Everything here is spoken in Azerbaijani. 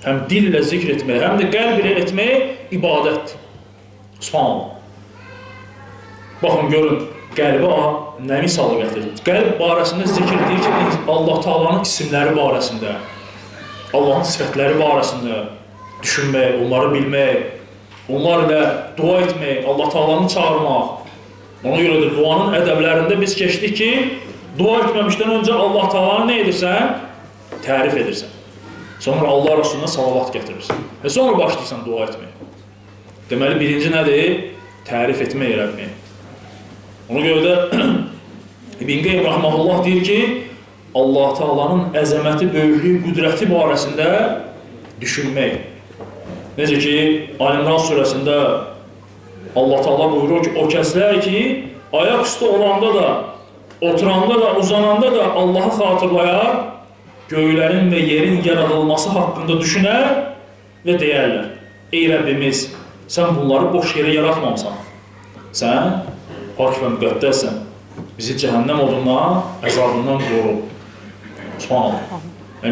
Həm dillə zikr etmək, həm də qəlb ilə etmək ibadətdir. Subhanallah. Baxın, görün, qəlbə nə misalı gətirir. Qəlb barəsində zikr deyir ki, Allah Taala'nın isimləri barəsində, Allahın sifətləri barəsində düşünmək, onları bilmək, onlar ilə dua etmək, Allah Taala'nı çağırmaq. Ona görə də duanın ədəblərində biz keçdik ki, dua etməmişdən öncə Allah Taala'nı nə edirsən? Tərif edirsən. Sonra Allah Rasuluna salavat gətirirsən. Və sonra başlayırsan dua etməyə. Deməli, birinci nədir? Tərif etmək Rəbbini. Ona görə də İbn Qeym rahmehullah deyir ki, Allah Taala'nın əzəməti, böyüklüyü, qüdrəti barəsində düşünmək. Necə ki, Ali İmran surəsində Allah Taala buyurur ki, o kəslər ki, ayaq üstə olanda da, oturanda da, uzananda da Allahı xatırlayar, göylərin və yerin yaradılması haqqında düşünər və deyərlər: Ey Rəbbimiz, sən bunları boş yerə yaratmamısan. Sən pak və müqəddəssən. Bizi cəhənnəm odundan, əzabından qoru. Subhanallah.